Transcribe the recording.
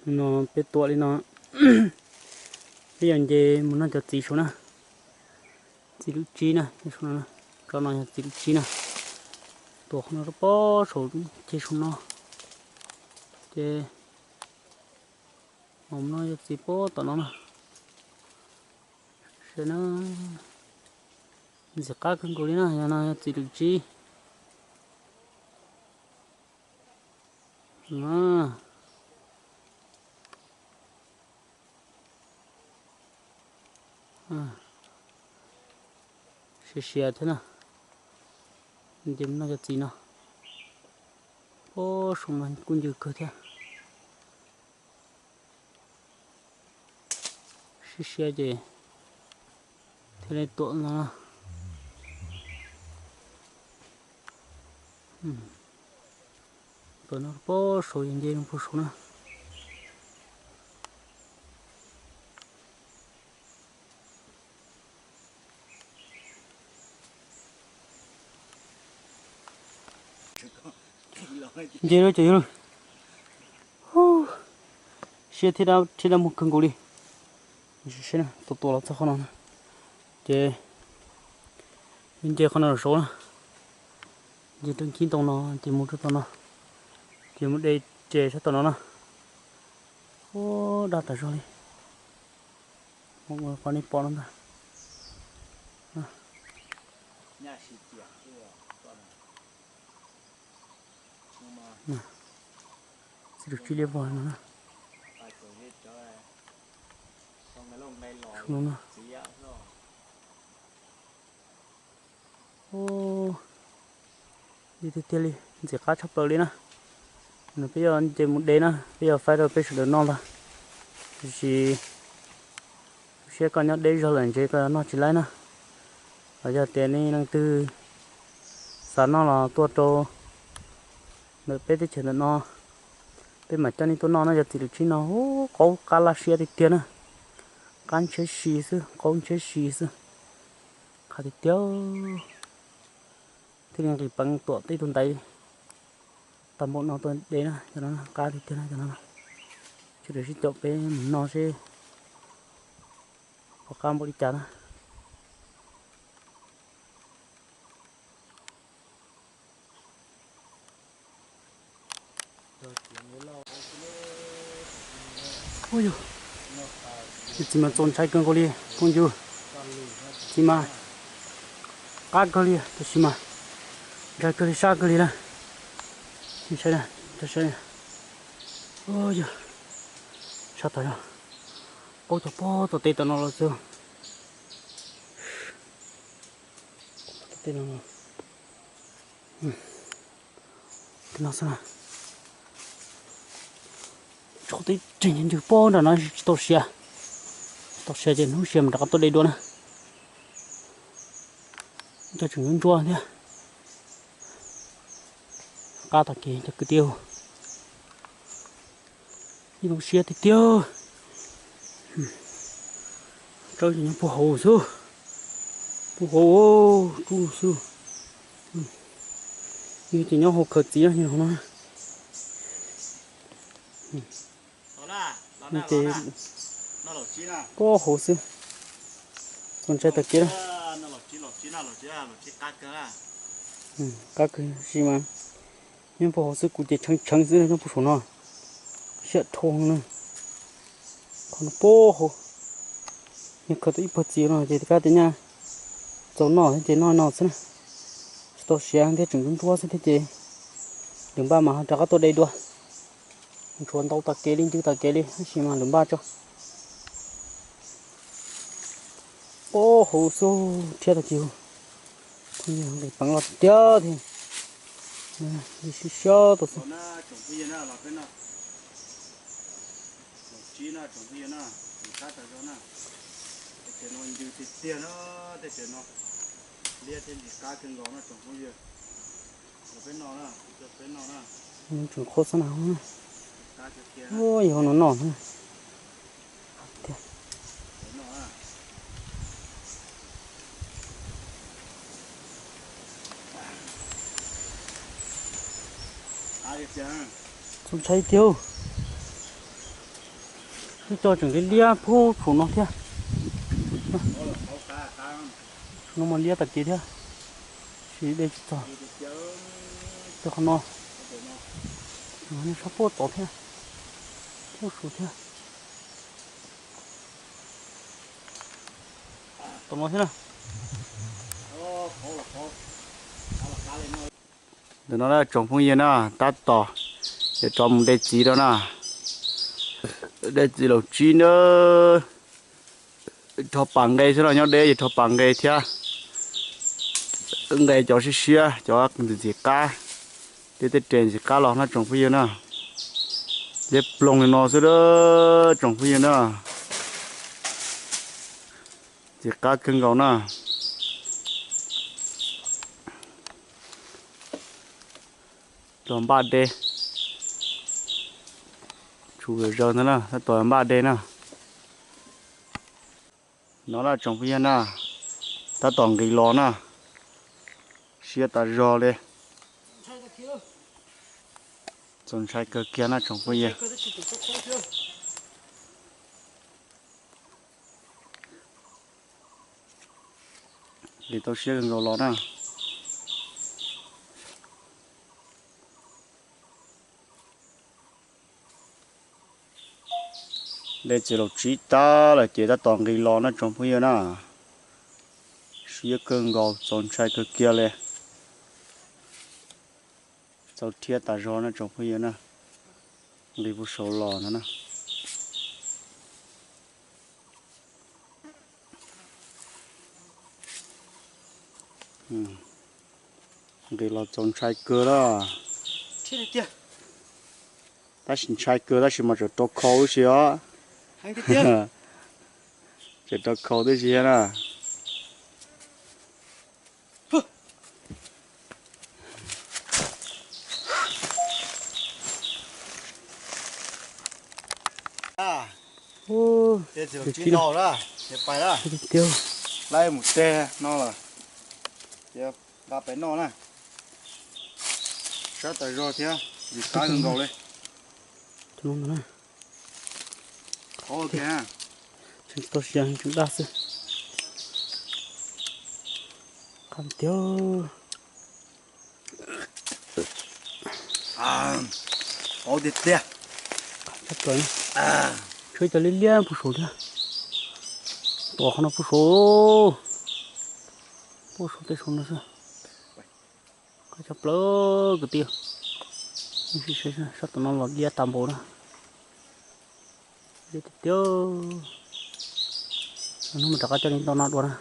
No peb tuam li no, peb yuav nce mus noj cov txiv saum na. Txiv lwm tsib na, saum no, tsob no yog txiv lwm tsib na. Tuam qhov no rau pob saum ceg saum no, ces mus noj cov txiv pob tom no na. Saib na, ntxim qab kawg nkaus li na, yog no yog txiv lwm tsib. Siav siav thiab na, nce mus noj cov txiv no. Pob saum no kuj ncw kawg thiab. Siav siav ces thiaj li tuam no. Tuam no pob saum, nce puag saum na. Nce lawm ces yog lawm. Siab thiab dab, thiab dab muag kawg nkaus li. Tus tuam los txog qhov no na, ces nce qhov no los saud na, nce rau nkhib ntoo no ces mus rau tom no, ces mus de ces sab tom no na. Ua dab tas zog li, qhov nej pom no ntag. Txiv lwm tsib liab vog no na. Li tiag tiag li, ntxim qab tshaj plaws li na. No peb yuav nce mus de na, peb yuav faib rau peb sawv daws noj ntag. Tiam sis siab koj nyob deb zog lawm ntshe koj noj tsis laib na. Los yog tias nej leej twg xav noj los tuaj rau ntawm peb teb chaws ntawm no, peb mam coj nej tuaj noj na. Yog txiv lwm tsib no, qaub qab laj siab tiag tiag na. Qab ntshiab si xwb, qaub ntshiab si xwb. Qab tiag tiag. Thiaj li nqis peev tuam tej tug ntaiv tag npaum no tuaj de na, cov no qab tiag tiag na, cov no. Sawv daws sib caum peb mus noj seb puas qab npaum li cas na. Ua yog, txiv mas txaus ntshai kawg nkaus li phooj ywg. Txiv mas qab kawg li tab sis mas ntshai kawg li, sab kawg li na. Saib, saib, yog sab tas zog, qaub cog pob tom tej tom no los xwb. Tej no xwb na. Tshuav tej tseem ncw pob nram no tsis tau siav. Tsis tau siav ces hnub siav mam rov qab tuaj de dua na. Cov tseem ntsuab ntsuab thiab. Qab tag kev cov kwv tij. Yeej zoo siab tiag tiag. Tsawb ces nyob puag hauv xwb. Puag hauv, tsub xwb. Yus ces nyob hauv khaws txiv no. Ces puag hauv xwb. Txaus ntshai tag kev na. Qab kawg si mas nyob puag hauv xwb, kuv ces tshee tshee xwb nyob puag saum no. Siab dhau na. Qhov no puag hauv. Yog khaws tau ib puag txiv no ces kab tias nyaj txaus noj thiab ces noj no xwb na. Tsis tau siav thiab, tseem ntsuab ntsuab xwb thiab ces lwm npaj mas ho rov qab tuaj de dua. Tshuav ntau tag kev li, ncw tag kev li tab sis mas lwm npaj tso. Puag hauv xwb, rhiab tag kev. Nqis peev los tiag tiag thiab. Siab siab tau xwb. Tsoom phooj ywg na, tsoom phooj ywg na, ncw tiag tiag na, tej tsev no liab thiab ntxim qab kawg nkaus na tsoom phooj ywg. Los peb noj na, peb noj na. Tseem qhuav xab na, yog no noj na. Txaus ntshai tiag. Cog tseem liab liab puag saum no thiab. Saum no mas liab tas kev thiab. Sim de tsis txog. Cog qhov no. Nej saib puag tod thiab. Puag saud thiab. Tom no thiab na. Ntawm no na tsoom phooj ywg na, tab tom yuav rov mus de txiv rau na. De txiv laus tsib na. Rho pas nqe xwb los nyob deb, yog rho pas nqe thiab. Nqe cov siab siab, cov ntxim qab, thiab tej res ntxim qab los na tsoom phooj ywg na. Liab ploog li no xwb a tsoom phooj ywg na. Ntxim qab kawg nkaus na. Tos npaj de. Tshuav zaws ntag na, tab tom npaj de na. No na tsoom phooj ywg na, tab tom nqis los na. Siab tas zog li. Txaus ntshai kawg kiag na tsoom phooj ywg. Nqis tau siab kawg nkaus los na. De txiv laus tsib tag lawm ces tab tom nqis los na tsoom phooj ywg na. Siab kawg nkaus txaus ntshai kawg kiag li. Txaus rhiab tas zog na tsoom phooj ywg na. Nqis puag saud los no na. Nqis los txaus ntshai kawg lawm. Tab sis ntshai kawg tab sis mas tseem rau khau tib si os. Tseem rau khau tib si thiab na. Ua, txiv laus tsib no na, pais na. Laib mus teg no lawm, ces nqa pais noj na. Siab tas zog thiab, ntxim qab kawg nkaus li. Qhov ua ke na. Tseem tsis tau siav, tseem daj xwb. Qab tiag. Qab tiag tiag. Tshuav ib co liab liab puag saud thiab. Tom qhov no puag saud. Puag saud tej saud no xwb. Qab tshaj plaws kwv tij. Sab tom no los liab tas npaum na. Liab tiag tiag. Hnub no rov qab coj li ntau no dua na.